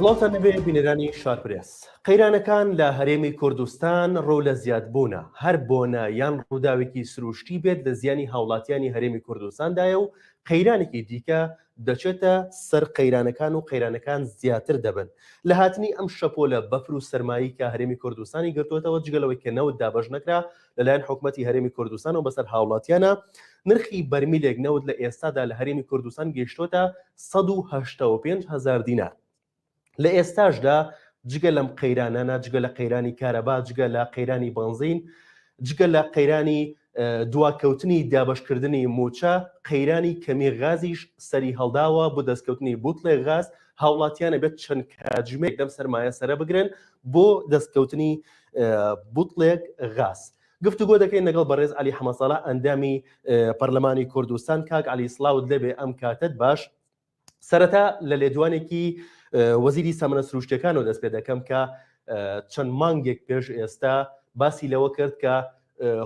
سڵاوتان لەبێ بینەرانی شارپرێس. قەیرانەکان لە هەرێمی کوردستان ڕوو لە زیادبوونە، هەر بۆنە یان ڕووداوێکی سروشتی بێت لە زیانی هاوڵاتیانی هەرێمی کوردستاندایە و قەیرانێکی دیکە دەچێتە سەر قەیرانەکان و قەیرانەکان زیاتر دەبن لە هاتنی ئەم شەپۆلە بەفر و سەرمایی کە هەرێمی کوردستانی گرتووەتەوە جگە لەوەی کە نەوت دابەش نەکرا لەلایەن حکومەتی هەرێمی کوردستانەوە بەسەر هاوڵاتیانە نرخی بەرمیلێک نەوت لە ئێستادا لە هەرێمی کوردستان گەیشتۆتە 185 هەزار دینار. لە ئێستاشدا جگە لەم قەیرانانە، جگە لە قەیرانی کارەبا، جگە لە قەیرانی بەنزین، جگە لە قەیرانی دواکەوتنی دابەشکردنی مووچە، قەیرانی کەمی غازیش سەری هەڵداوە، بۆ دەستکەوتنی بوتڵێک غاز هاوڵاتیان ئەبێت چەند کاتژمێرێک لەم سەرمایە سەرە بگرن بۆ دەستکەوتنی بوتڵێک غاز. گفتوگۆ دەکەین لەگەڵ بەڕێز عەلی حەمەساڵح ئەندامی پەرلەمانی کوردستان. کاک عەلی سڵاوت لێبێ، ئەم کاتەت باش. سەرەتا لە لێدوانێکی وەزیری سامانە سروشتەکانەوە دەست پێ دەکەم کە چەند مانگێک پێش ئێستا باسی لەوە کرد کە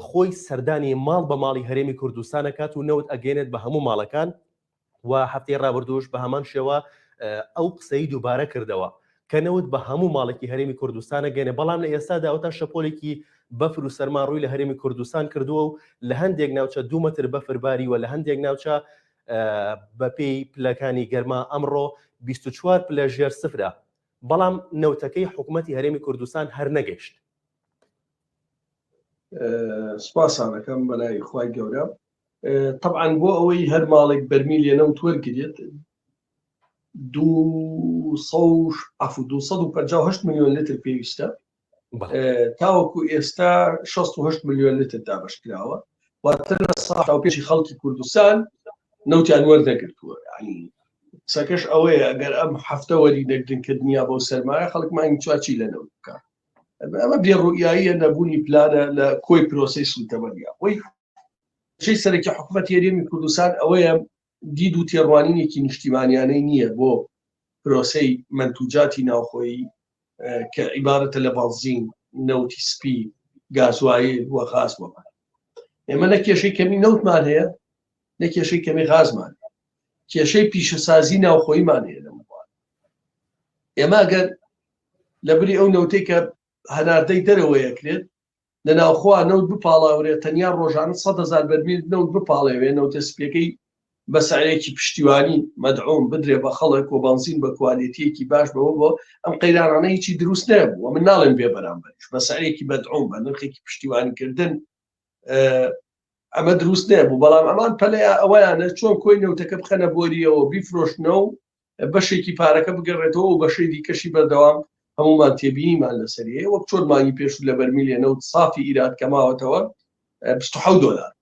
خۆی سەردانی ماڵ بە ماڵی هەرێمی کوردستانەکات و نەوت ئەگەێنێت بە هەموو ماڵەکان و هەفتەی ڕابردووش بە هەمان شێوە ئەو قسەی دووبارە کردەوە کە نەوت بە هەموو ماڵێکی هەرێمی کوردستانە گەێنێ، بەڵام لە ئێستادا ئەوتا شەپۆلێکی بەفر و سەرما ڕووی لە هەرێمی کوردستان کردووە و لە هەندێک ناوچە دوو مەتر بەفر باریوە، لە هەندێک ناوچە بەپێی پلەکانی گەرما ئەمڕۆ 24 پلە ژێر سفرە، بەڵام نەوتەکەی حکوومەتی هەرێمی کوردستان هەر نەگەیشت. سپاسانەکەم بەلای خوای گەورە. طبعا بۆ ئەوەی هەر ماڵێک بەرمیلێ نەوت وەرگێت 258 میلیۆن لتر پێویستە، تاوەکو ئێستا 68 میلیۆن لتر دابش کراوە، واتە لە سا پێشی خەڵکی کوردستان نەوتیان وەردەگرتووە. ینی قسەکەش ئەوەیە ئەگەر ئەم هەفتە وەری نەگرن کە دنیا بەو سەرمایە خەڵک مانگی چوارچی لە نەوت بکات. ئەمە بێڕوئیاییە، نەبوونی پلانە لە کۆی پرۆسەی سووتەمەنیە. خۆی شەی سەرەکی حکوومەت هەرێمی کوردستان ئەوەیە دید و تێڕوانینێکی نیشتیمانیانەی نییە بۆ پرۆسەی مەنتوجاتی ناوخۆیی کە عیبارەتە لە بەنزین، نەوتی سپی، گازوایل و غاز وەمان. ئێمە نە کێشەی کەمی نەوتمان هەیە، نە کێشەی کەمی غازمان، کێشەی پیشەسازی ناوخۆیمان هەیە لەم بوارە. ئێمە ئەگەر لەبری ئەو نەوتەی کە هەناردەی دەرەوەیە کرێت لە ناوخۆ نەوت بپاڵاورێت، تەنیا ڕۆژانە 100,000 بەرمیل نەوت بپاڵێوێ، نەوتە سپیەکەی بە سعرێکی پشتیوانی مەدعوم بدرێ بە خەڵک و بەنزین بە کوالێتیەکی باش، بەوە بۆ ئەم قەیرانانە هیچی دروست نەبوو. من ناڵێم بێ بەرامبەریش، بە سعرێکی مەدعوم بە نرخێکی پشتیوانیکردن ئەمە دروست نەبوو. بەڵام ئەمان پەلەیە ئەوەیانە چۆن کۆی نەوتەکە بخەنە بۆریەوە بیفرۆشنەوە، بەشێکی پارەکە بگەڕێتەوە و بەشەی دیکەشی بەردەوام هەمومان تێبینیمان لەسەری هەیە، وەک چۆن مانگی پێشوو لە بەرمیلێ نەوت سافی ئیراد کەماوەتەوە 27 دۆلار،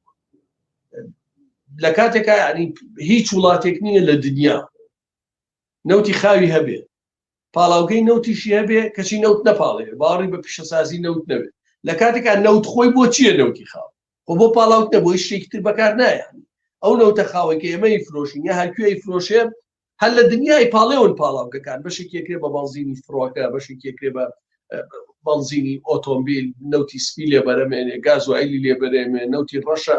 لە کاتێکا ینی هیچ وڵاتێک نییە لە دنیا نەوتی خاوی هەبێ، پاڵاوگەی نەوتیشی هەبێ، کەچی نەوت نەپاڵێ، باوەڕی بە پیشەسازی نەوت نەبێت، لە کاتێکا نەوت خۆی بۆ چییە؟ نەوتی خاو خۆ بۆ پاڵاوت نەبوو، هیچ شتێکی تر بەکار نایەن. ئەو نەوتە خاوەی کە ئێمە فرۆشین یا هەرکوێ فرۆشێ هەر لە دنیای پاڵێون پاڵاوگەکان، بەشێکی یەکرێ بە بەنزینی فڕۆکە، بەشێکی یەکرێ بە بەنزینی ئۆتۆمبیل، نەوتی سپی لێ بەرەمێنێ، گازوایلی لێ بەرێمێ، نەوتی ڕەشە،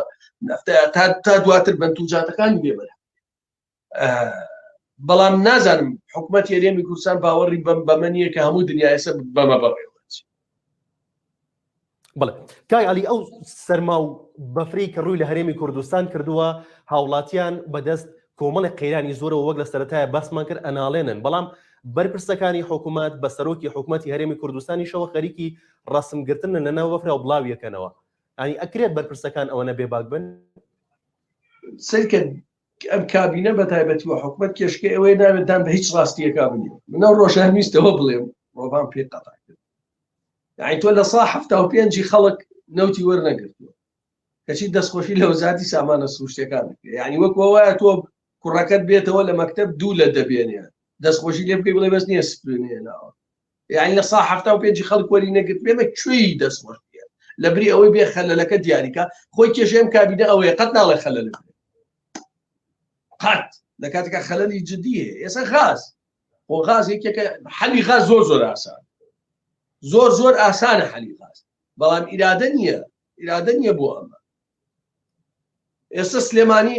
نەفتە تا دواتر بەنتوجاتەکانی لێ بەرە. بەڵام نازانم حکوومەت هەرێمی کوردستان باوەڕی بەم بەمە نییە کە هەموو دنیا ئێستا بەمە بەڕێوە. بڵێ کاک علی، ئەو سەرما و بەفری کە ڕووی لە هەرێمی کوردستان کردووە، هاوڵاتیان بەدەست کۆمەڵی قەیرانی زۆرەوە وەک لە سەرەتایە باسمان کرد ئەناڵێنن، بەڵام بەرپرسەکانی حکوومەت بە سەرۆکی حکوومەتی هەرێمی کوردستانیشەوە خەریکی ڕەسمگرتنن لە ناو بەفرا و بڵاویەکەنەوە. ئەنی ئەکرێت بەرپرسەکان ئەوەنە بێباک بن؟ سەیرکە ئەم کابینە بە تایبەتی و حکومەت کێشکە ئەوەیە ناوێت دان بە هیچ ڕاستیەکە بنێ. منە ڕۆژان ویستەوە بڵێم ڕۆبان پێ قەتا کرد، یعنی تۆ لە سا 75ی خەڵک نەوتی وەرنەگرتووە، کەچی دەستخۆشی لە وەزارەتی سامانە سروشتیەکان دەکرێت. یعنی وەک وایە تۆ کوڕەکەت بێتەوە لە مەکتەب دوو لە دەبێنێ، دەستخۆشی لێ بکەی بڵێ بەس نییە سپرێنێنەوە. یعنی لە سا 75ی خەڵک وەری نەگرت، بێمە کوێی دەستخۆشیە؟ لە بری ئەوەی بێ خەلەلەکە دیاریکە. خۆی کێشەی ئەم کابینە ئەوەیە قەت ناڵێ خەلەل، قەت، لە کاتێکا خەلەلی جدی هەیە. ئێستا غاز، خۆ غاز یەکێکە، حەلی غاز زۆر زۆر ئاسان، زۆر زۆر ئاسانە حەلی غاز، بەڵام ئیرادە نییە، ئیرادە نییە بۆ ئەمە. ئێستا سلێمانی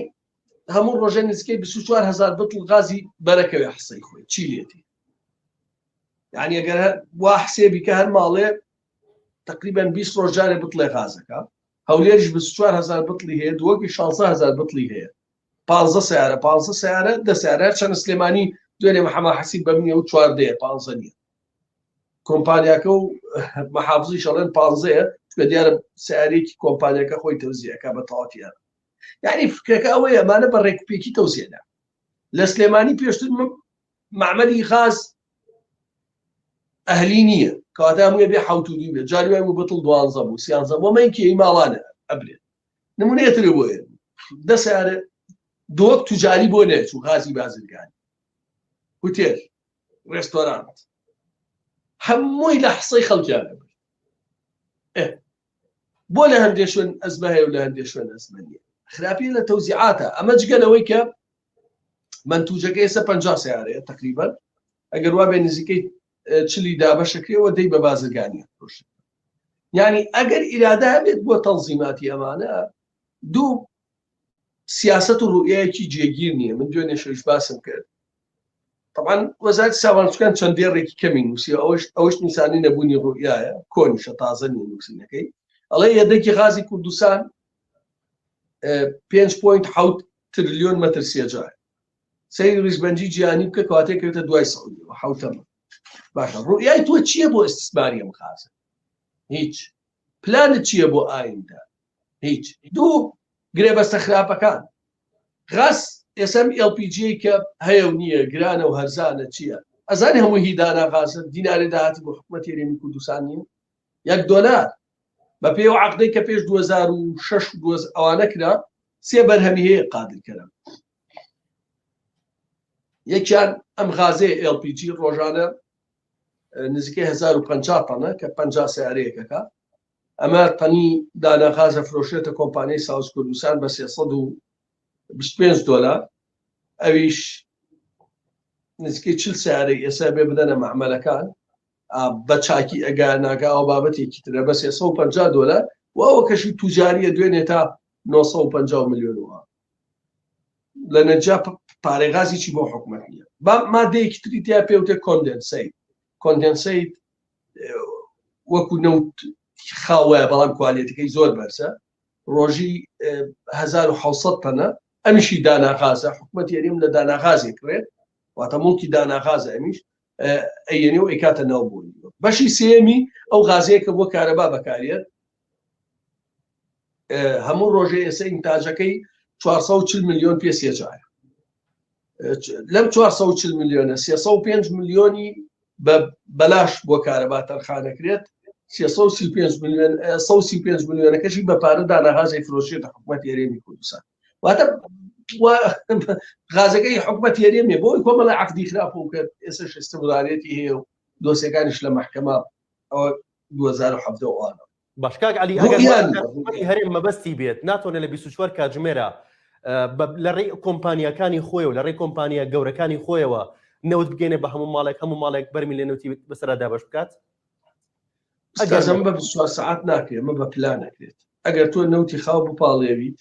هەموو ڕۆژە نزیکەی 24 هزار بتڵ غازی بەرەکەوێ حسەی خۆی چی لێتی. یعنی ئەگەر وا حسێبی کە هەر ماڵێ تقریبا 20 ڕۆژ جارێ بتڵێ غازەکە هەولێریش 24000 بتڵی هەیە دووەکی 16000 بتڵی هەیە 15 سیارە 15 سیارە دە سیارە چەند سلێمانی دوێنێ محەممە حەسیب بە منی ئەو چواردەیە 15 نییە کۆمپانیاکە و مەحافزی شەڵێن پانزەیە چکە دیارە سیارێکی کۆمپانیەکە خۆی تەوزیەکە بە تەواویان یعنی فکرەکە ئەوەیە ئەمانە بە ڕێکوپێکی تەوزیێنە لە سلێمانی پێشتر معمەلی غاز ئەهلی نییە کەواتە هەمووی بێ حوت و دوو بێ جاری وای بوو بتڵ دوانزە بوو سیانزە بۆ مەینکی ئی ماڵانە ئەبرێت نمونەیەتر بۆ دە سیارە دۆک توجاری بۆ نێچوو غازی بازرگانی هوتێل ڕێستۆرانت هەمووی لە حسەی خەڵکیان ئەبرد بۆ لە هەندێ شوێن ئەزمە هەیە و لە هەندێ شوێن ئەزمە نییە خراپی لە تەوزیعاتە ئەمە جگە لەوەی کە منتوجەکە ئێستا 50 سیارەیە تقریبا ئەگەر وا بێ نزیکەی چلی دابەشەکرێەوە دەی بە بازرگانی فرۆشن یعنی ئەگەر ئیرادە هەبێت بۆ تەنزیماتی ئەمانە دوو سیاست و ڕوئیەکی جێگیر نییە من دوێنێ شەویش باسم کرد طبعا وەزارەتی ساوانچکان چەند دێڕێکی کەمی نووسی ئەوش ئەوش نیسانی نەبوونی ڕوئایە کۆنیشە تازە نیە نووسینەکەی ئەڵێ یەدەکی غازی کوردستان 5.7 تریلیۆن مەتر سێجار سەیری ڕیزبەندی جیهانی بکە کەواتێ کەوتە دوای سعودیەوە حوتەمە باشە ڕوئیای تۆ چییە بۆ ئیستیسماری ئەم غازە هیچ پلانت چییە بۆ ئایندە هیچ دوو گرێبەستە خراپەکان غاز ئێسم LPG کە هەیە و نییە گرانە و هەرزانە چییە ئەزانی هەموو هی دانا غازە دینارێ داهاتی بۆ حکوومەت هەرێمی کوردستان نییە یەک دۆلار بە پێی ئەو عقدەی کە پێش 2006 ئەوانە کرا سێ بەرهەمی هەیە قادر کەرەم یەکیان ئەم غازەیە LPG ڕۆژانە نزیکەی 1050 تەنە کە 50 سیارەیەکەکە ئەمە تەنی دانا غازە فرۆشێتە کۆمپانیای ساوس کوردستان بە 325 دۆلار ئەویش نزیکەی 40 سیارەی ئێستا بێ بدەنە معمەلەکان بە چاکی ئەگا ناگا ئەو بابەتێکی ترە بە 350 دۆلار و ئەوە کەشی توجاریە دوێنێ تا 950 میلیۆن وە لە نەجا پارەی غازی چی بۆ حکومت نییە با مادەیەکی تری تیا پێوتێ condensate condensate وەکو نەوت خاوەیە بەڵام quality ەکەی زۆر بەرزە ڕۆژی 1970 تەنە ئەمیشی داناغازە حکومەت یەریم لە داناغازێک کرێت واتە موڵکی داناغازە ئەمیش ئەیەنێ و ئەیکاتە ناو بۆی بەشی سێمی ئەو غازەیە کە بۆ کارەبا بەکارێت هەموو ڕۆژێ ئێستا ئینتاجەکەی 440 میلیۆن پێ سێجارە لەم 440 میلیۆنە 305 میلیۆنی بە بەلاش بۆ کارەبا تەرخانەکرێت 335 میلیۆن 135 میلیۆنەکەشی بە پارە داناغازی فرۆشێتە حکوومەت هەرێمی کوردستان واتە غازەکەی حکومەت هەرێمێ بۆی کۆمەڵە عقدی خراپ و کرد ئێستا استمرارێتی هەیە و دۆسیەکانیش لە محکمە ئەوە 2017 ئەوانە باش کاک علی ئەگەر هەرێم مەبەستی بێت ناتوانێت لە 24 کاتژمێرە لە ڕێی کۆمپانیاکانی خۆی و لە ڕێی کۆمپانیا گەورەکانی خۆیەوە نەوت بگەێنێ بە هەموو ماڵێک هەموو ماڵێک بەرمی لە نەوتی بەسەرا دابش بکات ئەگەر بە 24 سعات ناکرێت ئەمە بە پلان نەکرێت ئەگەر تۆ نەوتی خاو بپاڵێویت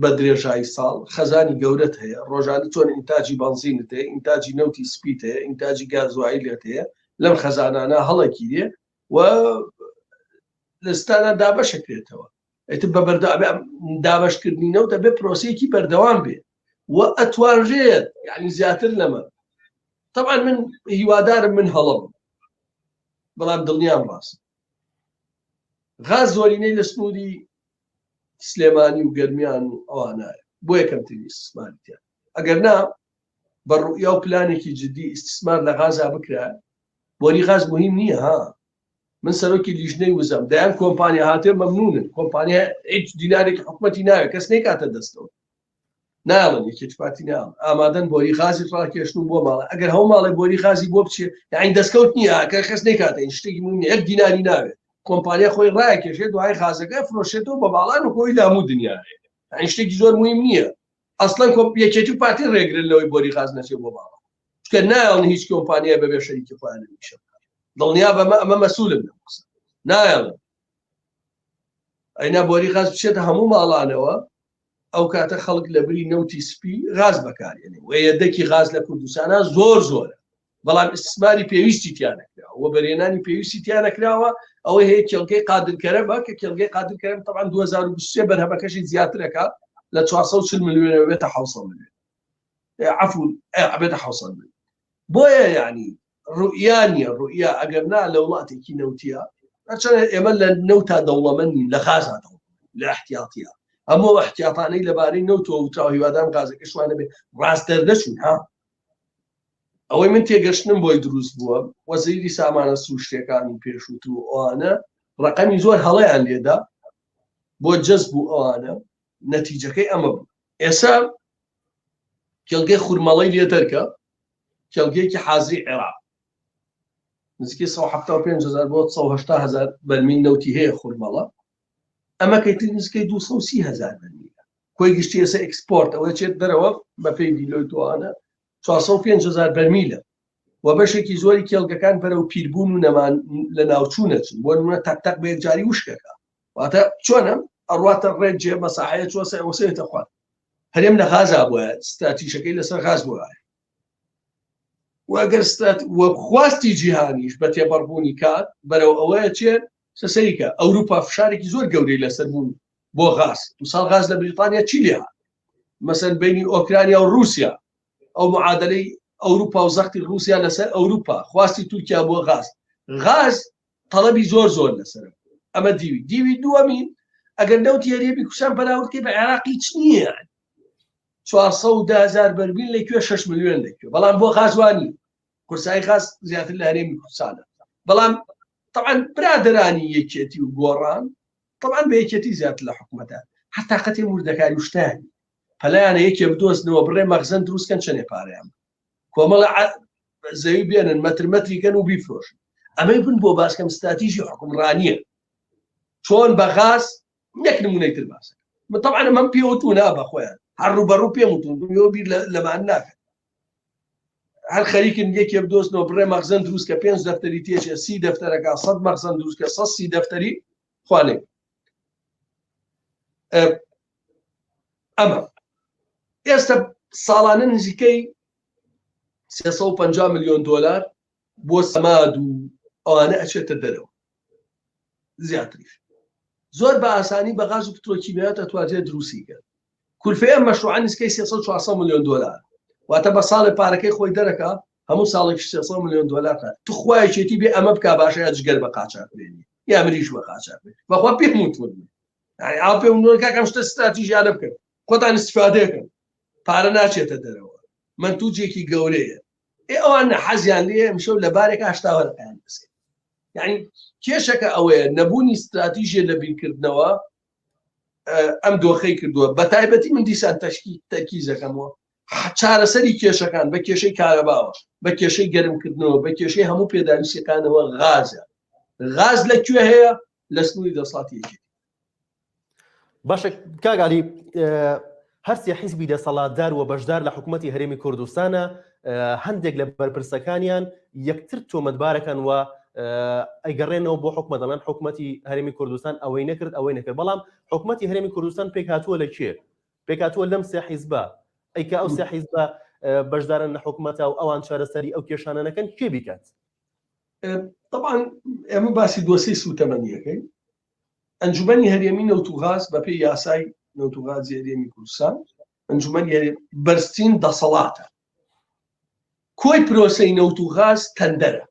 بە درێژایی ساڵ خەزانی گەورەت هەیە ڕۆژانە چۆن ئینتاجی بەنزینت هەیە ئینتاجی نەوتی سپیت هەیە ئینتاجی گازوایلت هەیە لەم خەزانانە هەڵەگیرێ و لەستانە دابەشەکرێتەوە ئیتر بە بەردە دابەشکردنی نەوت دەبێت پرۆسەیەکی بەردەوام بێ و ئەتوانرێت یعنی زیاتر لەمە طبعا من هیوادارم من هەڵم بەڵام دڵنیام ڕاست غاز زۆرینەی لە سنووری سلێمانی و گەرمیان و ئەوانایە بۆ یەکەمترین ئیستیسماری تیا ئەگەر نا بە ڕوئیا و پلانێکی جدی ئیستیسمار لە غازا بکرا بۆری غاز مهم نییە ها من سەرۆکی لیژنەی وزەم دەیان کۆمپانیا هاتێ مەمنونن کۆمپانیا هیچ دینارێکی حکومەتی ناوێت کەس نەیکاتە دەستەوە ناڵن یەکێتی پارتی ناڵن ئامادەن بۆری غازی ڕاکێشن و بۆ ماڵە ئەگەر هەو ماڵێ بۆری غازی بۆ بچێ یعنی دەستکەوت نییە کە کەس نەیکاتە این شتێکی مهم نییە یەک دیناری ناوێت کۆمپانیا خۆی ڕاکێشێت دوای غازەکە فرۆشێتەوە بە باڵان و خۆی لامو دنیا هەیە یعنی شتێکی زۆر مهم نییە ئەسڵەن کۆ یەکێتی و پارتی ڕێگرن لەوەی بۆری غاز نەچێت بۆ باڵا چونکە نایەڵن هیچ کۆمپانیای بەبێ شەریکی خۆیان نیشە دڵنیا بەمە ئەمە مەسولم لەم قسە نایەڵن ئەینا بۆری غاز بچێتە هەموو ماڵانەوە ئەو کاتە خەڵک لە بری نەوتی سپی غاز بەکارێنێ و یەدەکی غاز لە کوردستانە زۆر زۆرە. بەڵام ئیستثماری پێویستی تیا نەکراوە و بەرێنانی پێویستی تیا نەکراوە. ئەوەی هەیە کێڵگەی قادرکەرەمە کە کێڵگەی قادرکەرەم طبعا 2023 بەرهەمەکەشی زیاترەکە لە 440 ملیۆنەوە بێتە 700 ملیۆن، عفو بێتە 700 ملیۆن. بۆیە یعنی ڕوئیا نییە، ڕوئیا ئەگەر نا لە وڵاتێکی نەوتیە، هەرچەندە ئێمە لە نەوتا دەوڵەمەند نین، لە غازا دەوڵەمەند، لە احتیاطیە هەموو احتیاطانەی لەبارەی نەوتەوە وتراوە، هیوادارم غازەکەشوانە بێ ڕاست دەرنەچوون. ها ئەوەی من تێگەشتنم بۆی دروست بووە، وەزیری سامانە سروشتیەکانی پێشووتر و ئەوانە ڕقەمی زۆر هەڵەیان لێدا بۆ جەزب و ئەوانە، نەتیجەکەی ئەمە بوو. ئێستا کێڵگەی خورمەڵەی لێ دەرکە، کێڵگەیەکی حازری عێراق نزیکەی 175 هزار بۆ 180 هزار بەرمیل نەوتی هەیە خورمەڵە، ئەمە کەیتر نزیکەی 230 هزار بەرمیلە. کۆی گشتی ئێستا ئێکسپۆرت ئەوە چێت دەرەوە بە پێی دیلۆی توانە 405 هزار بەرمیلە و بەشێکی زۆری کێڵگەکان بەرەو پیربوون و نەمان لە ناوچوو نەچن. بۆ نمونە تەق تەق بە یەکجاری وشکەکە، واتە چۆنە ئەڕواتە ڕێک جێ مەساحەیە چۆسە ئەوسێتە خوارد. هەرێم لە غازا بووە، ستراتیژەکەی لەسەر غاز بووە و ئەگەر سترات و خواستی جیهانیش بە تێپەڕبوونی کات بەرەو ئەوەیە چێت. سەریکە ئەوروپا فشارێکی زۆر گەورەی لەسەر بوو بۆ غاز. مثال غاز لە بریتانیا چی لێ هات؟ مەسەن بینی ئۆکرانیا و رووسیا، ئەو معادلەی ئەوروپا و زەختی رووسیا لەسەر ئەوروپا، خواستی تورکیا بۆ غاز، غاز تەڵەبی زۆر زۆر لەسەر. ئەمە دیوی دیوی دووەمین، ئەگەر نەوتی هەرێمی کوردستان بەراوردکەی بە عێراقی هیچ نییە، 410 هزار بەرمیل لەکوێ، 6 ملیۆن لەکوێ. بەڵام بۆ غاز وانی قورسایی غاز زیاتر لە هەرێمی کوردستانە. بەڵام طبعا برادرانی یەکێتی و گۆڕان، طبعا بە یەکێتی زیاتر لە حکوومەتە، هەر تاقەتی وردەکاری و شتانی پەلایانە یەکێ بدۆزنەوە بڕێ مەخزن دروستکەن، چەنێ پارەیان کۆمەڵە زەوی بێنن مەتر مەتریکەن و بیفرۆشن. ئەمەی بن بۆ باسکەم ستراتیژی حکومڕانیە چۆن بە غاز. یەک نمونەی تر باسە، من طبعا ئەمەم پێوتوو نا بە خۆیان، هەر ڕووبەڕوو پێم وتون بیر لەمان ناکەن، هەر خەریکن یەکێ بدۆزنەوە بڕێ مەخزن دروست کە 5 دەفتەری تێچێ، 30 دەفتەرەکە 100 مەخزن دروست کە 130 دەفتەری خوانێ. ئەمە ئێستا ساڵانە نزیکەی 350 میلیۆن دلار بۆ سەماد و ئەوانە ئەچێتە دەرەوە، زیاتریش. زۆر بە ئاسانی بە غاز و پترۆکیمیات ئەتوانرێت دروستی کرد. کولفەی ئەم مەشروعە نزیکەی 300 400 میلیۆن دلار، واتە بە ساڵێ پارەکەی خۆی دەرەکا، هەموو ساڵێک 300 میلیۆن دلار. توخوایەکێتی بێ ئەمە بک باشە، یا جگەر بە قاچاق بێنی یا مریش بە قاچاق بێ، بەخوا پێم وتون یعنی ئاو پێم وتون کاکەم شتە استراتیژیانە بکەن، خۆتان استفادەکەن، پارە ناچێتە دەرەوە، منتوجێکی گەورەیە. ئێ ئەوان حەزیان لێ ئەمشەو لە بارێک هاشتاوە ڕقیان دەسێت. یعنی کێشەکە ئەوەیە نەبوونی استراتیژیە لە بیرکردنەوە ئەم دۆخەی کردووە. بە تایبەتی من دیسان تەشکی تەرکیزەکەمەوە چارەسەری کێشەکان بە کێشەی کارەباوە، بە کێشەی گەرمکردنەوە، بە کێشەی هەموو پێداویستیەکانەوە غازە. غاز لە کوێ هەیە؟ لە سنووری دەسەڵاتی یەکێتی. باشە کاک عەلی، هەرسێ حیزبی دەسەڵاتدار و بەشدار لە حکوومەتی هەرێمی کوردستانە، هەندێک لە بەرپرسەکانیان یەکتر تۆمەتبارەکان و ئەیگەڕێنەوە بۆ حکومەت، دەڵێن حکوومەتی هەرێمی کوردستان ئەوەی نەکرد ئەوەی نەکرد. بەڵام حکوومەتی هەرێمی کوردستان پێکهاتووە لە کێ؟ پێکهاتووە لەم سێ حیزبە. ئەی کە ئەو سێ حیزبە بەشدارن لە حکوومەتە و ئەوان چارەسەری ئەو کێشانە نەکەن، کێ بیکات؟ طبعا ئێمە باسی دۆسیەی سووتەمەنیەکەی ئەنجومەنی هەرێمی نەوت و غاز بەپێی یاسای نەوت و غازی هەرێمی کوردستان ئەنجومەنی هەرێم بەرزترین دەسەڵاتە. کۆی پرۆسەی نەوت و غاز تەندەرە،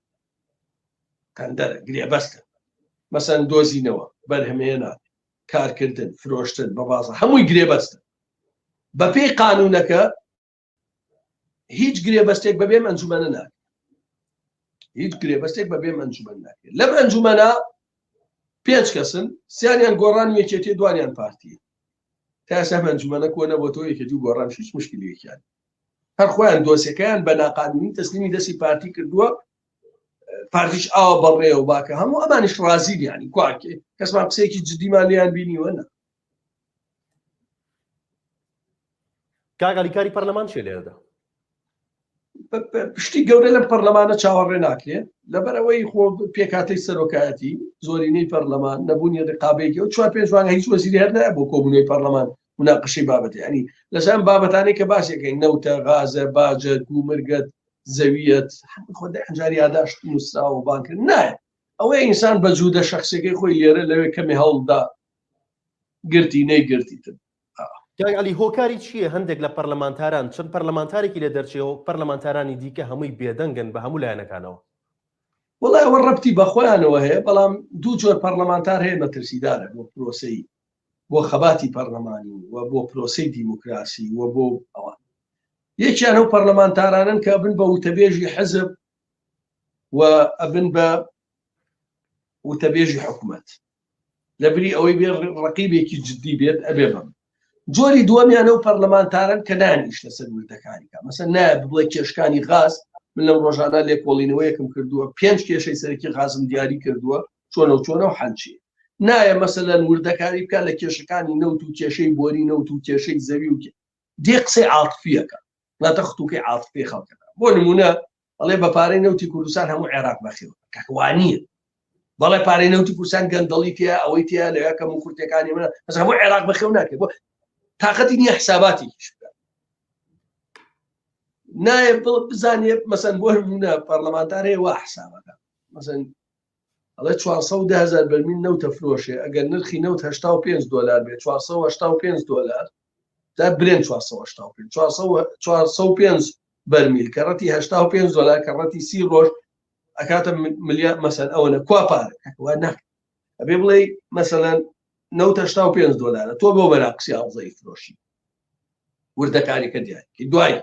تەندەرە گرێبەستە، مەسەن دۆزینەوە، بەرهەمهێنان، کارکردن، فرۆشتن بە بازاڕ، هەمووی گرێبەستە. بەپێی قانونەکە هیچ گرێبەستێک بەبێ ئەنجومەنە ناکرێت، هیچ گرێبەستێک بەبێ ئەنجومەن ناکرێت. لەم ئەنجومەنە پێنج کەسن، سیانیان گۆڕان و یەکێتی، دوانیان پارتی. تا ئێستا ئەم ئەنجومەنە کۆ نەبۆتەوە، یەکێتی و گۆڕان هیچ مشکلێکیان هەر خۆیان دۆسیەکەیان بە ناقانونی تەسلیمی دەستی پارتی کردووە، پارتیش ئاوە بەڕێوە باکە، هەموو ئەمانیش ڕازین. یانی کواکێ کەسمان قسەیەکی جدیمان لێیان بینیوە؟ نە. کاک عەلی، کاری پەرلەمان چیە لێرەدا؟ پشتی گەورە لەم پەرلەمانە چاوەڕێ ناکرێت، لەبەر ئەوەی خۆ پێکاتەی سەرۆکایەتی زۆرینەی پەرلەمان، نەبوونی ڕقابێکی و چوار پێنج مانگە هیچ وەزیری هەر نایە بۆ کۆبوونەوەی پەرلەمان مناقشەی بابەتی، ینی لەسەر ئەم بابەتانەی کە باسێکەکەین، نەوتە، غازە، باجە، گومرگەت. زەویەت خۆ دەیان جار یاداشت نووسراوە و بانکرد نایە ئەوەیە ئینسان بە جوودە شخصەکەی خۆی لێرە لەوێ کەمێ هەوڵدا گرتی نەیگرتی تر. کاک عەلی هۆکاری چییە هەندێک لە پەرلەمانتاران چەند پەرلەمانتارێکی لێ دەرچێ و پەرلەمانتارانی دیکە هەمووی بێدەنگن بە هەموو لایەنەکانەوە؟ وەڵای ئەوە ڕەبتی بە خۆیانەوە هەیە بەڵام دوو جۆر پەرلەمانتار هەیە مەترسیدارە بۆ پرۆسەی بۆ خەباتی پەرلەمانی و بۆ پرۆسەی دیموکراسی و بۆ ئەوان یەکیان ئەو پەرلەمانتارانن کە ئەبن بە وتەبێژی حزب و ئەبن بە وتەبێژی حکومەت لەبری ئەوەی بێ ڕقیبێکی جددی بێت ئەبێ بم جۆری دووەمیان ئەو پەرلەمانتارن کە نانیش لەسەر وردەکاریکە مەسەن نایە بڵێ کێشکانی غاز من لەم ڕۆژانە لێکۆڵینەوەیەکم کردووە پێنج کێشەی سەرەکی غازم دیاری کردووە چۆنە و چۆنە و حەلچی نایە مەسەلەن وردەکاری بکە لە کێشەکانی نەوت و کێشەی بۆری نەوت و کێشەی زەوی و دێ قسەی عاتفیەکە واتە ختوکەی عاتفی خەڵکەکە بۆ نمونە ئەڵێ بە پارەی نەوتی کوردستان هەموو عێراق بەخێو کاکوانیە بەڵێ پارەی نەوتی کوردستان گەندەڵی تیا ئەوەی تیا لەوێ کەم و کورتەکانی منە بەس هەموو عێراق بەخێو ناکرێت بۆ تاقەتی نییە حساباتی بکە نایە بزانێ مەسەن بۆ نمونە پەرلەمانتار هەیە وا حسابەکە مەسەن ئەڵێ 410 هزار بەرمیل نەوتە فرۆشێ ئەگەر نرخی نەوت 85 دلار بێ 485 دلار تا برێن 485 405 بەرمیل کەڕەتی 85 دلار کەڕەتی سی ڕۆژ ئەکاتە ملیار مەسەن ئەوەنە کوا پارە وا ناکە ئەبێ بڵێ مەسەلەن نەوت 85 دلارە تۆ بۆ بەراقسی ئاوزەی فرۆشی وردەکاریەکە دیاری دوای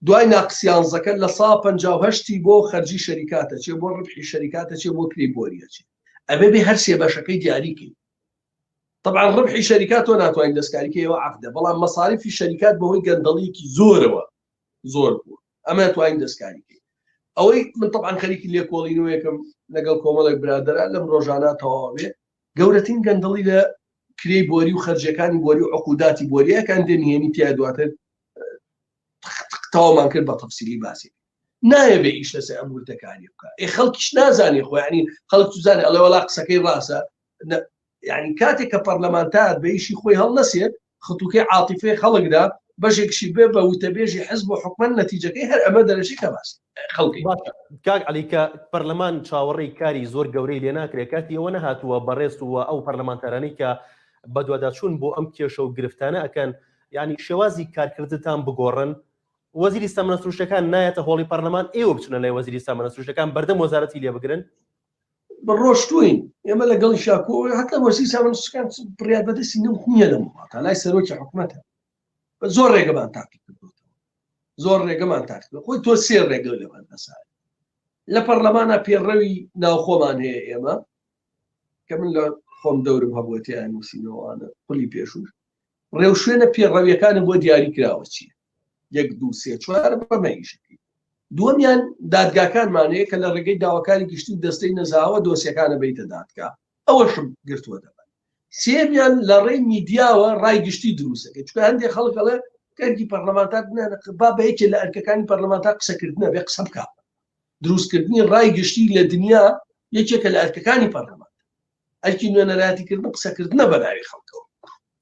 دوای ناقسیانزەکە لە سا 58 بۆ خەرجی شەریکاتە چێ بۆ ڕبحی شەریکاتە چێ بۆ کری بۆریە چێ ئەبێ بێ هەر سێ بەشەکەی دیاریکەی طبعا ڕبحی شەریکات تۆ ناتوانین دەستکاریکەیەوە عقدە بەڵام مەساریفی شەریکات بەهۆی گەندەڵیکی زۆرەوە زۆر بووە ئەمە توانین دەستکاریکەی ئەوەی من طبعا خەریکی لێکۆڵینەوەیەکم لەگەڵ کۆمەڵێک برادرە لەم ڕۆژانە تەواوێ گەورەترین گەندەڵی لە کرێی بۆری و خەرجەکانی بۆری و عقوداتی بۆریەکان دێ نهێنی تیا دواتر تەواومان کرد بە تەفسیلی باسی نایە بێ ئیش لەسەر ئەم وردەکاری بکە ئێ خەڵکیش نازانێ خۆیانی خەڵک توزانێ ئەڵێ وەڵا قسەکەی ڕاستە یعنی کاتێک کە پەرلەمانتار بە ئیشی خۆی هەڵنەسێت ختوکەی عاتیفەی خەڵکدا بەشێکشی بێ بە وتەبێژی حزب و حکومەت نەتیجەکەی هەر ئەمە دەرەچی کە باس خەڵکی کاک عەلی کە پەرلەمان چاوەڕێی کاری زۆر گەورەی لێ ناکرێت کاتی ئەوە نەهاتووە بەڕێز و ئەو پەرلەمانتارانەی کە بەدواداچوون بۆ ئەم کێشە و گرفتانە ئەکەن یعنی شێوازی کارکردتان بگۆڕن وەزیری سامانە سروشتەکان نایەتە هۆڵی پەرلەمان ئێوە بچنە لای وەزیری سامانە سروشتەکان بەردەم وەزارەتی لێ بگرن ڕۆشتوین ئێمە لەگەڵ شاکۆ هەتا وەزیری سامانە سروشتەکان بڕیار بەدەستی نەوت نییە لەم وڵاتە لای سەرۆکی حکومەتە زۆر ڕێگەمان تاقی کردوەوە زۆر ڕێگەمان تاقی خۆی تۆ سێ ڕێگە لەبەر دەسار لە پەرلەمانە پێڕەوی ناوخۆمان هەیە ئێمە کە من لە خۆم دەورم هەبووە تیان نووسینەوەوانە خولی پێشوش ڕێوشوێنە پێڕەویەکانم بۆ دیاری کراوە چییە یەک دوو سێ چوار بەمە ئیشەکەی دووەمیان دادگاکانمان هەیە کە لە ڕێگەی داواکاری گشتی و دەستەی نەزاوە دۆسیەکانە بیتە دادگا ئەوەشم گرتووە دەبن سێمیان لە ڕێی میدیاوە ڕای گشتی دروستەکەی چونکە هەندێک خەڵک ئەڵێ کەرکی پەرلەمانتار با بە یەکێ لە ئەرکەکانی پەرلەمانتار قسەکردنە بێ قسە بکات دروستکردنی ڕای گشتی لە دنیا یەکێکە لە ئەرکەکانی پەرلەمان ئەرکی نوێنەرایەتیکردن قسەکردنە بە ناوی خەڵکەوە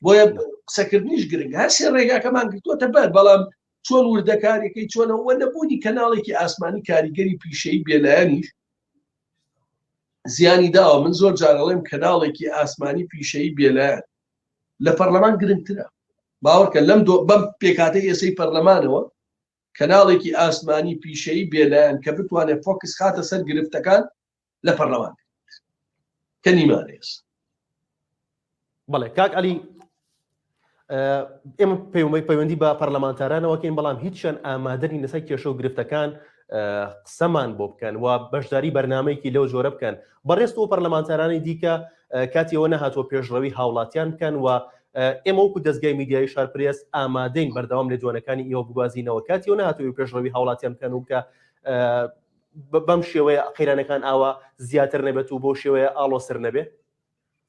بۆیە قسەکردنیش گرنگ هەر سێ ڕێگاکەمان گرتووەتە بەر بەڵام چۆن وردەکاریەکەی چۆنەوە نەبوونی کەناڵێکی ئاسمانی کاریگەری پیشەی بێلایەنیش زیانی داوە من زۆر جارەڵێم کەناڵێکی ئاسمانی پیشەی بێلایەن لە پەرلەمان گرنگترە باوەڕکە لەم بەم پێکاتەی ئێسەی پەرلەمانەوە کەناڵێکی ئاسمانی پیشەیی بێلایەن کە بتوانێت فۆکس خاتە سەر گرفتەکان لە پەرلەمان کە نیمانە ئێستا. بەڵێ کاک عەلی ئێمە پەیوەندی پەیوەندی بە پەرلەمانتارانەوەکەین بەڵام هیچیان ئامادەنی لەسەر کێشە و گرفتەکان قسەمان بۆ بکەن و بەشداری بەرنمەیەکی لەو جۆرە بکەن بەڕێست و پەرلەمانتارانی دیکە کاتی ئەوە نەهاتووە پێشڕەوی هاوڵاتیان بکەن و ئێمە وەکو دەستگای میدیایی شارپرێس ئامادەین بەردەوام لێدوانەکانی ئێوە بگوازینەوە کاتی ئەوە نەهاتووە پێشڕەوی هاوڵاتیان بکەن و کە بەم شێوەیە قەیرانەکان ئاوا زیاتر نەبێت و بۆ شێوەیە ئاڵۆزتر نەبێت؟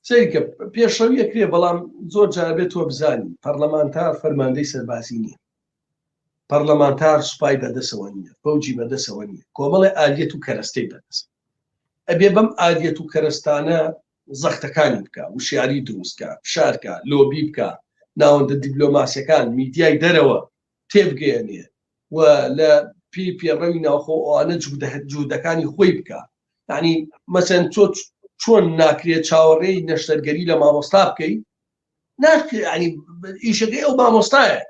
سەیرکە پێشڕەوی ئەکرێ بەڵام زۆر جار بێت تۆ بزانی پەرلەمانتار فەرماندەی سەربازی نییە پەرلەمانتار سوپای بەدەسەوە نییە فەوجی بەدەسەوە نییە کۆمەڵێ ئالیەت و کەرەستەی بەدەست ئەبێ بەم ئالیەت و کەرەستانە زەختەکانی بکە وشیاری دروستکە فشارکە لۆبی بکە ناوەندە دیبلۆماسیەکان میدیای دەرەوە تێبگەیەنێ و لە پێی پێڕەوی ناوخۆ ئەوانە جوودەکانی خۆی بکە یعنی مەسەن تۆ چۆن ناکرێت چاوەڕێی نەشتەرگەری لە مامۆستا بکەیت ناکرێت ینی ئیشەکەی ئەو مامۆستایە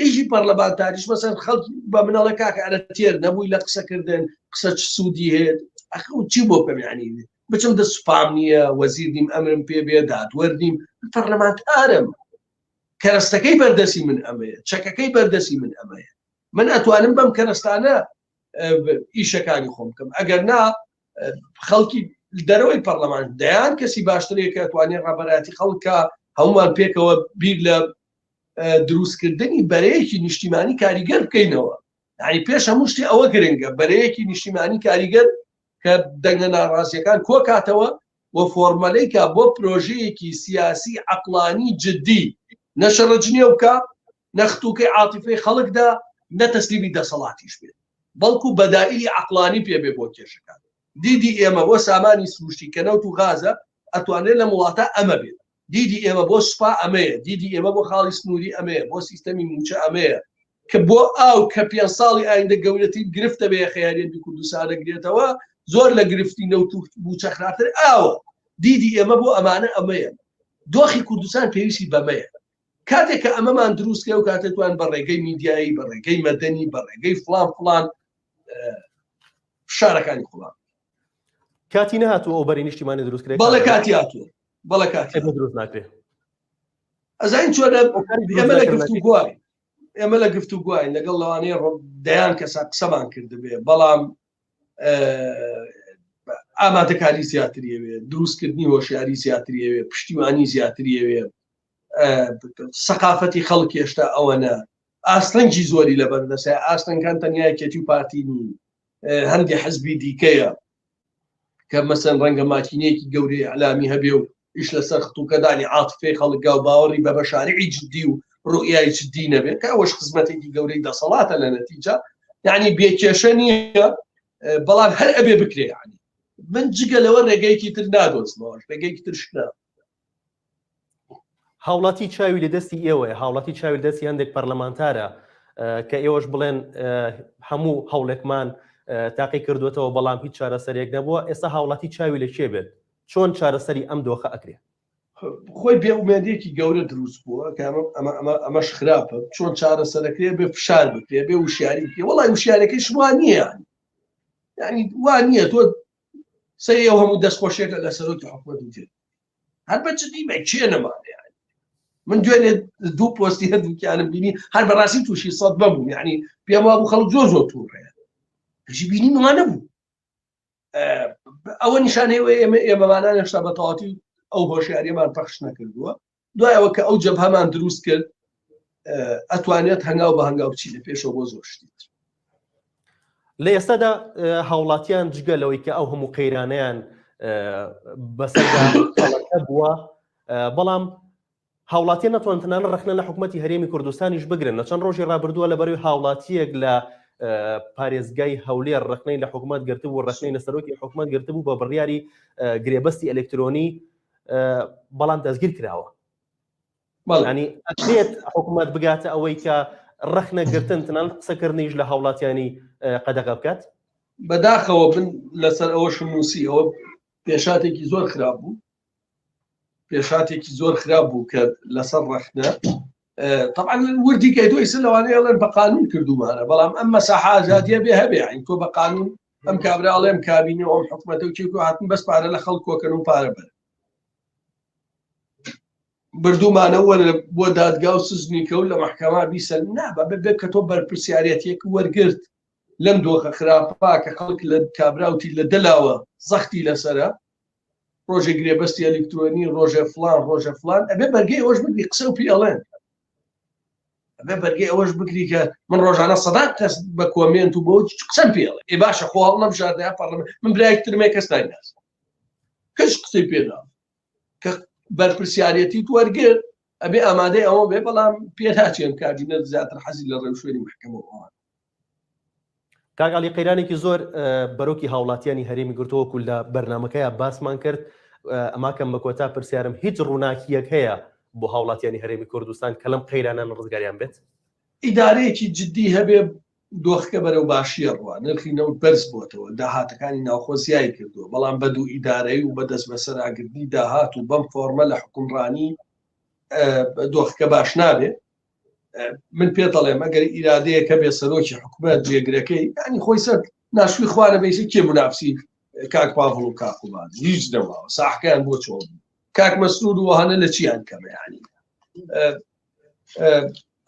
ئیشی پەرلەمانتاریش مەسەن خەڵک بە منەڵە کاکە ئەرە تێر نەبووی لە قسەکردن قسە چ سوودی هەیە ئەخ چی بۆ بکەم ینی بچم دە سوپام نییە وەزیر نیم ئەمرم پێ بێ دادوەر نیم پەرلەمانتارم کەرەستەکەی بەردەسی من ئەمەیە چەکەکەی بەردەسی من ئەمەیە من ئەتوانم بەم کەرەستانە ئیشەکانی خۆم بکەم ئەگەر نا خەڵکی دەرەوەی پەرلەمان دەیان کەسی باشترێک کە توانێت ڕابەرایەتی خەڵکە هەمومان پێکەوە بیر لە دروستکردنی بەرەیەکی نیشتیمانی کاریگەر بکەینەوە یعنی پێش هەموو شتی ئەوە گرنگە بەرەیەکی نیشتیمانی کاریگەر کە دەنگە ناڕازیەکان کۆکاتەوە و فۆرمەلەیکا بۆ پرۆژەیەکی سیاسی عەقڵانی جدی نە شەڕەجنێو بکا نە ختوکەی عاتیفەی خەڵکدا نە تەسلیمی دەسەڵاتیش بێت بەڵکو بەدائیلی عەقڵانی پێ بێ بۆ کێشەکان دیدی ئێمە بۆ سامانی سروشتی کە نەوت و غازە ئەتوانرێت لەم وڵاتە ئەمە بێت دیدی ئێمە بۆ سوپا ئەمەیە، دیدی ئێمە بۆ خاڵی سنووری ئەمەیە، بۆ سیستەمی مووچە ئەمەیە، کە بۆ ئاو کە پێنج ساڵی ئایندە گەورەترین گرفتە بێ خەیاریەتی کوردستان دەگرێتەوە، زۆر لە گرفتی نەوت و مووچە خراپتر ئاوە. دیدی ئێمە بۆ ئەمانە ئەمەیە. دۆخی کوردستان پێویستی بەمەیە. کاتێک کە ئەمەمان دروست کرد، ئەو کاتە توان بە ڕێگەی میدیایی، بە ڕێگەی مەدەنی، بە ڕێگەی فڵان فڵان فشارەکانی خۆمان. کاتی نەهاتووە ئەو بەری نیشتیمانی دروست کرێت؟ بەڵێ کاتی هاتووە. بەڵێ کاتی ئێمە دروست ناکرێ ئەزانین چۆنە ئێمە لە گفتوگۆین ئێمە لە گفتوگۆین لەگەڵ لەوانەیە دەیان کەسا قسەمان کردبێ بەڵام ئامادەکاری زیاتریەوێ دروستکردنی هۆشیاری زیاتریەوێ پشتیوانی زیاتریەوێ سەقافەتی خەڵک هێشتا ئەوەنە ئاستەنگی زۆری لەبەر دەسە ئاستەنگەکان تەنیا یەکێتی و پارتی نین هەندێک حزبی دیکەیە کە مەسەن ڕەنگە ماکینەیەکی گەورەی ئەلامی هەبێ و ئیش لەسەر ختوکەدانی عاتفەی خەڵکگا و باوەڕی بە مەشاریعی جدی و ڕوئیای جدی نەبێت کە ئەوەش خزمەتێکی گەورەی دەسەڵاتە لە نەتیجە یعنی بێکێشە نییە بەڵام هەر ئەبێ بکرێ یعنی من جگە لەوە ڕێگەیەکی تر نادۆزمەوە ڕێگەیەکی تر شنا هاوڵاتی چاوی لە دەستی ئێوەیە هاوڵاتی چاوی دەستی هەندێک پەرلەمانتارە کە ئێوەش بڵێن هەموو هەوڵێکمان تاقی کردوێتەوە بەڵام هیچ چارەسەرێک نەبووە ئێستا هاوڵاتی چاوی لە کێ بێت چۆن چارەسەری ئەم دۆخە ئەکرێ خۆی بێ ئومێدێکی گەورە دروست بووە کە ئەمە ئەمە ئەمەش خراپە چۆن چارەسەرەکرێ بێ فشار بکرێ بێ وشیاری بکرێ وەڵی وشیارەکەی شوا نییە یعنی وا نییە تۆ سەیری ئەو هەموو دەستخۆشیەکە لە سەرۆکی حکومەت وتێت هەر بە جدی بە کێ نەمانە یعنی من دوێنێ دوو پۆستی هەردووکیانم بینی هەر بەڕاستی تووشی سەد بەبووم یعنی پێم وابوو خەڵک زۆر زۆر تووڕەیە کەچی بینیم وا نەبوو ئەوە نیشانەی ئەوەیە ئێمە ئێمەمانان هێشتا بە تەواوەتی ئەو هۆشیاریەمان پەخش نەکردووە دوای ئەوە کە ئەو جەبهەمان دروست کرد ئەتوانێت هەنگاو بە هەنگاو بچینە پێشەوە بۆ زۆر شتی تر. لە ئێستادا هاوڵاتیان جگە لەوەی کە ئەو هەموو قەیرانیان بەسەردا بووە بەڵام هاوڵاتیان ناتوان تەنانە ڕەخنە لە حکوومەتتی هەرێمی کوردستانیش بگرن لە چەند ڕۆژی ڕابردووە لە بەروی هاوڵاتیەک لە پارێزگای هەولێر ڕخنەی لە حکوومەت گرتبوو ڕخنەی لە سەرۆکی حکوومەت گرتبوو بە بڕیاری گرێبەستی ئەلکترۆنی بەڵام دەستگیر کراوە ینی ئەکرێت حکوومەت بگاتە ئەوەی کە ڕەخنە گرتن تەنانەت قسەکردنیش لە هاوڵاتیانی قەدەغە بکات بەداخەوە بن لەسەر ئەوەشم نووسی ئەوە پێشاتێکی زۆر خراپ بوو پێشاتێکی زۆر خراپ بوو کە لەسەر ڕەخنە طبعا وردی کەی تۆ ئیسە لەوانەیە ئەڵێن بە قانون کردومانە بەڵام ئەم مەساحە ئازادیە بێ هەبێ یعنی تۆ بە قانون ئەم کابرا ئەڵێم کابینە ئەم حکومەتە و کێکو هاتن بەس پارە لە خەڵک کۆکەن و پارە بەر بردومانە وەرە بۆ دادگا و سزنیکە و لە محکەمە بیسەل نا بە بێ کە تۆ بەرپرسیارەتێک وەرگرت لەم دۆخە خراپە کە خەڵک لە کابراوتی لە دەلاوە زەختی لەسرە ڕۆژێ گرێبەستی ئەلیکترۆنی ڕۆژێ فلان ڕۆژە فلان ئەبێ بەرگەی ئەوەش بگری قسە و پێ ئەڵێن ئەبێ بەرگەی ئەوەش بگری کە من ڕۆژانە سەدان کەس بە کۆمێنت و بۆ قسەم پێ ئەڵێ ئێ باشە خۆ هەڵنەبژاردە پەڕلەمان من برایەک ترمێ کەس نایناس کەس قسەی پێ نا کە بەرپرسیارەتی وەرگر ئەبێ ئامادەی ئەوە بێ بەڵام پێ ناچێن کابینە زیاتر حەزی لە ڕێوشوێنی محکەمە ئەوان کاک عەلی قەیرانێکی زۆر بەرۆکی هاوڵاتیانی هەرێمی گرتووە وەکو لە بەرنمەکەیا باسمان کرد ئەماکەم بە کۆتا پرسیارم هیچ ڕووناکیەک هەیە بۆ هاوڵاتیانی هەرێمی کوردستان کە لەم قەیرانان ڕزگاریان بێت ئیدارەیەکی جدی هەبێ. دۆخەکە بەرەو باشیە ڕوا، نرخی نەوت بەرز بۆتەوە، داهاتەکانی ناوخۆ زیای کردووە، بەڵام بە دوو ئیدارەیی و بە دەستبەسەراگرتنی داهات و بەم فۆرمە لە حوکمڕانی دۆخەکە باش نابێ. من پێ دەڵێم ئەگەر ئیرادەیەک هەبێ سەرۆکی حکومەت جێگرەکەی ینی خۆی سەر ناشوی خوارە بەیسە کێ منافسی کاک پاڤڵ و کاکوبان هیچ نەماوە ساحەکەیان بۆ چۆڵ بوو کاک مەسرور وهانە لە چیان کەمە ینی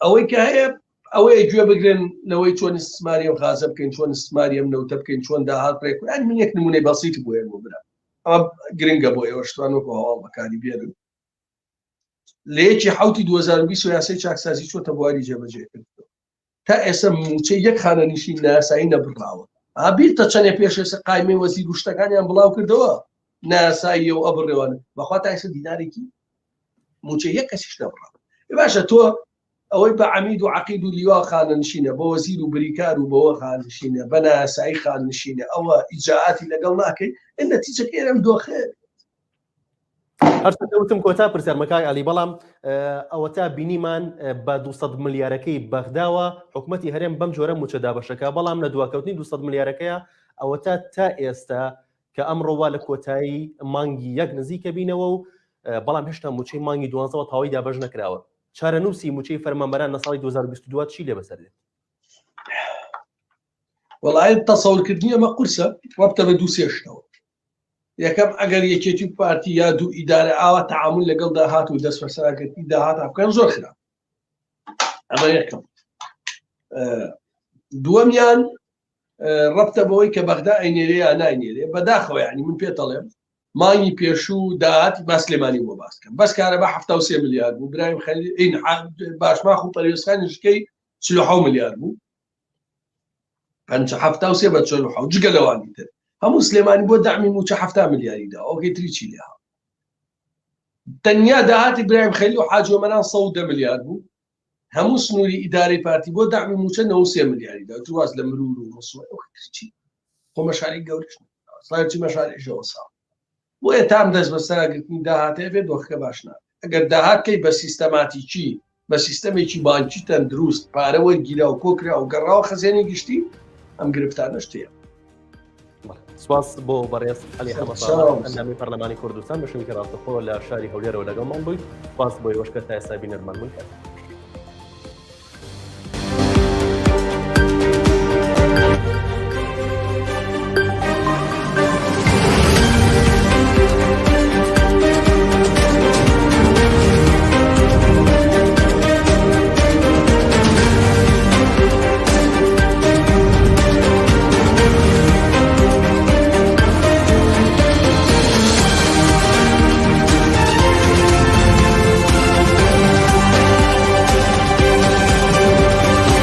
ئەوەی کە هەیە ئەوەیە گوێ بگرن لەوەی چۆن استثماری ئەم غازە بکەین چۆن استثماری ئەم نەوتە بکەین چۆن داهات ڕێک یان من یەک نمونەی بەسیت بۆ ئێمە برا ئەمە گرنگە بۆ ئێوە شتوان وەکو هەواڵ بەکاری بێنن لە یەکی حوتی 2020 یاسای چاکسازی چۆتە بواری جێبەجێکردن تا ئێستا موچەی یەک خانەنشین ناسایی نەبڕاوە بیرتە چەندێ پێش ئێستا قایمەی وەزیر و شتەکانیان بڵاو کردەوە ناساییە و ئەبڕێوان بەخوا تا ئێستا دینارێکی موچە یەک کەسیش نەبڕاوە باشە تۆ ئەوەی بە عەمید و عەقید و لیوا خانەنشینە بە وەزیر و بریکار و بەوە خانشینە بە ناسایی خانشینە ئەوە ئیجاعاتی لەگەڵ ناکەی نەتیجەکەی ئەم دۆخێ هەرچەندە وتم کۆتا پرسیارمە کاک عەلی بەڵام ئەوەتا بینیمان بە 200 ملیارەکەی بەغداوە حکومەتی هەرێم بەم جۆرە موچە دابەشەکە بەڵام لە دواکەوتنی 200 ملیارەکەیە ئەوەتا تا ئێستا کە ئەمڕۆ وا لە کۆتایی مانگی یەک نزیکە بینەوە و بەڵام هێشتا موچەی مانگی دوانزەوە تاوی دابەش نەکراوە چارەنووسی موچەی فەرمانبەران لە ساڵی 2022 چی لێ بەسەر دێت؟ وەڵای تەسەورکردنی ئەمە قورسە ڕەبتە بە دوو سێ شتەوە یەکەم ئەگەر یەکێتی و پارتی یا دوو ئیدارە ئاوا تەعامول لەگەڵ داهات و دەست بەسەراگرتنی داهات بکەن زۆر خراپ ئەمە یەکەم دووەمیان ڕەبتە بەوەی کە بەغدا ئەینێرێ یا ناینێرێ بەداخەوە یعنی من پێت دەڵێم مانگی پێشوو داهاتی با سلێمانی بۆ باس کەم بەس کارەبا 73 ملیار بوو برایم خەلیل باشماخ و پەروێزخانی نزیکەی 47 ملیار بوو 73 بە 47 جگە لەوانی تر هەموو سلێمانی بۆ دەعمی مووچە 70 ملیاری دا ئەوکەی تری چی لێ تەنیا داهاتی برایم خەلیل و حاجی ئۆمەران 110 ملیار بوو هەموو سنووری ئیدارەی پارتی بۆ دەعمی مووچە 93 ملیاری دا واز لە مرور و ڕسوە ئەو چی خۆ مەشاری گەورەش سڵاوی مەشاریشەوە ساڵ بۆیە تام دەست بەسەرا گرتنی داهاتێ بێ دۆخەکە باش نابێت ئەگەر داهات کەی بە سیستەماتیکی بە سیستەمێکی بانکی تەندروست پارە وەرگیرا و کۆکرا و گەڕاوە خەزێنی گشتی ئەم گرفتانەش تێ سپاس بۆ بەڕێز عەلی حەمەساڵح ئەندامی پەرلەمانی کوردستان بە شوێنێکی ڕاستەخۆ لە شاری هەولێرەوە لەگەڵمان بووی سپاس بۆ ئێوەش کە تا ئێستا بینەرمان بوون.